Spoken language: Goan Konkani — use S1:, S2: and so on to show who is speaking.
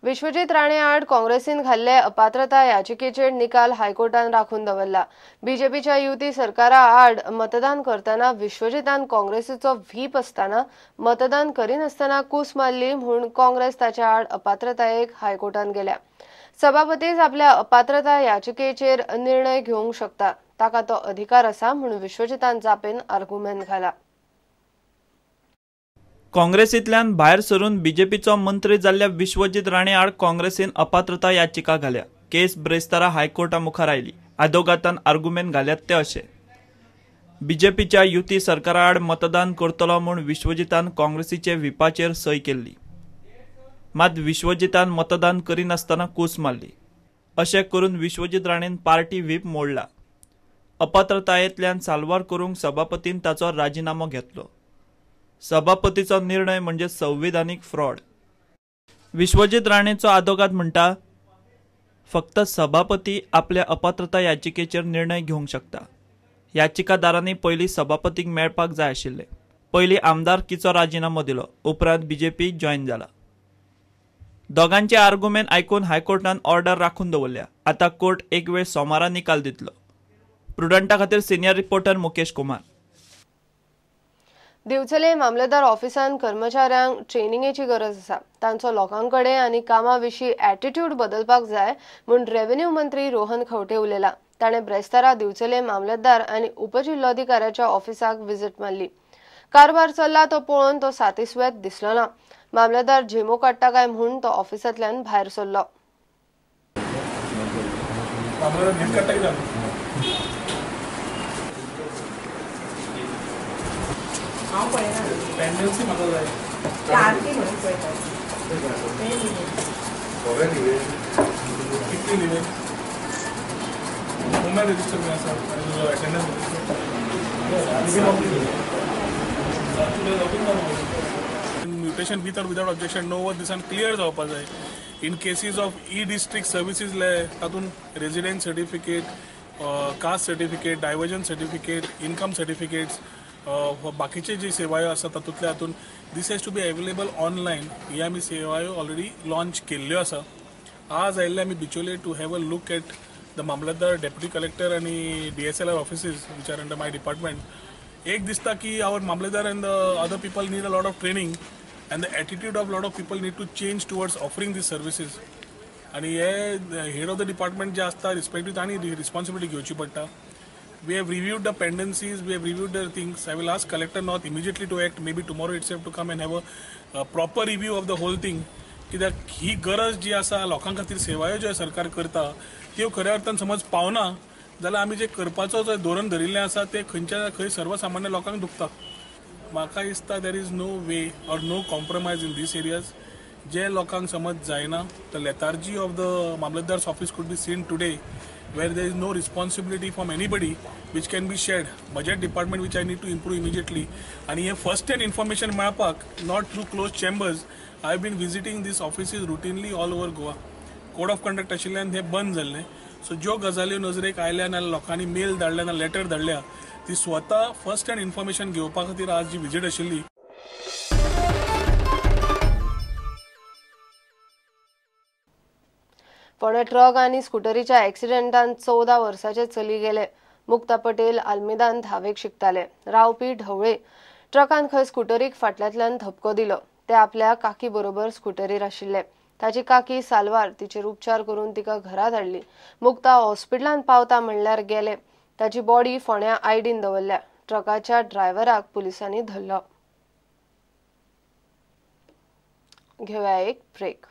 S1: विश्वजीत राणे आड काँग्रेसीन घाल्ले अपात्रता याचिकेचेर निकाल हायकोर्टान राखून दवरला. बीजेपीच्या युती सरकारा आड मतदान करतना विश्वजीतान काँग्रेसीचो व्हीप आसतना मतदान करिनासतना कूस मारली म्हूण काँग्रेस ताच्या आड अपात्रतायेक हायकोर्टान गेल्या. सभापतीच आपल्या अपात्रता याचिकेचेर निर्णय घेवंक शकता, ताका तो अधिकार आसा म्हूण विश्वजीतान जापेन आर्गुमेंट घाला.
S2: काँग्रेसींतल्यान भायर सरून बीजेपीचो मंत्री जाल्ल्या विश्वजीत राणे आड काँग्रेसीन अपात्रता याचिका घाल्या. केस ब्रेस्तारा हायकोर्टा मुखार आयली. आदोगातान आर्गुमेंट घाल्यात ते अशे: बीजेपीच्या युती सरकारा आड मतदान करतलो म्हूण विश्वजीतान काँग्रेसीचे व्हिपाचेर सय केल्ली. मात विश्वजीतान मतदान करिनासतना कूस मारली. अशें करून विश्वजीत राणेन पार्टी व्हीप मोडला. अपात्रतायेंतल्यान साल्वार करूंक सभापतीन ताचो राजिनामो घेतलो. सभापतीचो निर्णय म्हणजे संविधानीक फ्रॉड. विश्वजीत राणेचो आदोगाद म्हणटा, फक्त सभापती आपल्या अपात्रता याचिकेचेर निर्णय घेवंक शकता. याचिकादारांनी पयलीं सभापतीक मेळपाक जाय आशिल्ले. पयलीं आमदारकीचो राजिनामो दिलो, उपरांत बीजेपी जॉयन जाला. दोगांचे आर्गुमेंट आयकून हायकोर्टान ऑर्डर राखून दवरल्या. आतां कोर्ट एक वेळ सोमारा निकाल दितलो. प्रुडंटा खातीर सिनियर रिपोर्टर मुकेश कुमार.
S1: दिवचले मामलेदार ऑफिसान कर्मचाऱ्यांक ट्रेनिंगेची गरज आसा. तांचो लोकां कडेन आनी कामा विशीं एटिट्यूड बदलपाक जाय म्हूण रेव्हेन्यू मंत्री रोहन खंवटे उलयला. ताणें ब्रेस्तारा दिवचले मामलेदार आनी उपजिल्लोधिकाऱ्याच्या ऑफिसाक विजीट मारली. कारभार चल्ला तो पळोवन तो सातिस्वेत दिसलो ना. मामलेदार झेमो काडटा काय म्हूण तो ऑफिसांतल्यान भायर सरलो.
S3: हांव पळयना पेंडन्सी म्हाका जाय आरती म्हणून पळयता.
S4: कितली न्ही वुमेन रजिस्टर बी आसा आनी तुजो attendance register. Mutation with or without objection 90 दिसान क्लियर जावपा जाय. In cases of e district services तातूंत resident certificate, caste certificate, diversion certificate, income certificates, बाकीचे जे सेवायो आसा तातूंतल्या हातून this has to be available online. ही आमी सेवायो ऑलरेडी लॉन्च केल्ल्यो आसा. आज आयिल्ले आमी Bicholim to have a look at the mamlatdar, deputy collector आनी DSLR offices which are under my department. एक दिसता की our mamlatdar and the other people need a lot of training and the attitude of lot of people need to change towards offering these services. आनी हे हेड ऑफ the department जे आसता रिस्पेक्टीव तांणी रिस्पॉन्सिबिलिटी घेवची पडटा. We have reviewed the pendencies, we have reviewed the things. I will ask Collector North immediately to act, maybe tomorrow itself to come and have a proper review of the whole thing. कित्याक ही गरज जी आसा लोकां खातीर सेवायो ज्यो सरकार करता त्यो खऱ्या अर्थान समज पावना जाल्यार आमी जे करपाचो जो धोरण धरिल्लें आसा तें खंयच्या खंय सर्वसामान्य लोकांक दुखता. म्हाका दिसता there is no way or no compromise in these areas. जे लोकांक समज जायना the lethargy of the mamlatdar's office could be seen today where there is no responsibility from anybody which can be shared. Budget department which I need to improve immediately. And here first hand information मेळपाक not through closed chambers. I have been visiting these offices routinely all over Goa. Code of conduct आशिल्ल्यान हे बंद जाल्लें. सो ज्यो गजाल्यो नजरेक आयल्या ना लोकांनी मेल धाडल्या ना लेटर धाडल्या ती स्वता फर्स्ट हँड इन्फॉर्मेशन घेवपा खातीर आज जी विजीट आशिल्ली.
S1: फोंडें ट्रक आनी स्कुटरीच्या एक्सिडेंटान 14 वर्साचे चली गेले. मुक्ता पटेल आल्मेदान धावेक शिकताले. रावपी ढवळे. ट्रकान खंय स्कुटरीक फाटल्यांतल्यान धपको दिलो. ते आपल्या काकी बरोबर स्कुटरीर आशिल्ले. ताची काकी सालवार तिचेर उपचार करून तिका घरा धाडली. मुक्ता हॉस्पिटलान पावता म्हणल्यार गेले. ताची बॉडी फोंड्या आयडीन दवरल्या. ट्रकाच्या ड्रायव्हराक पुलिसांनी धरलो. घेवया एक ब्रेक.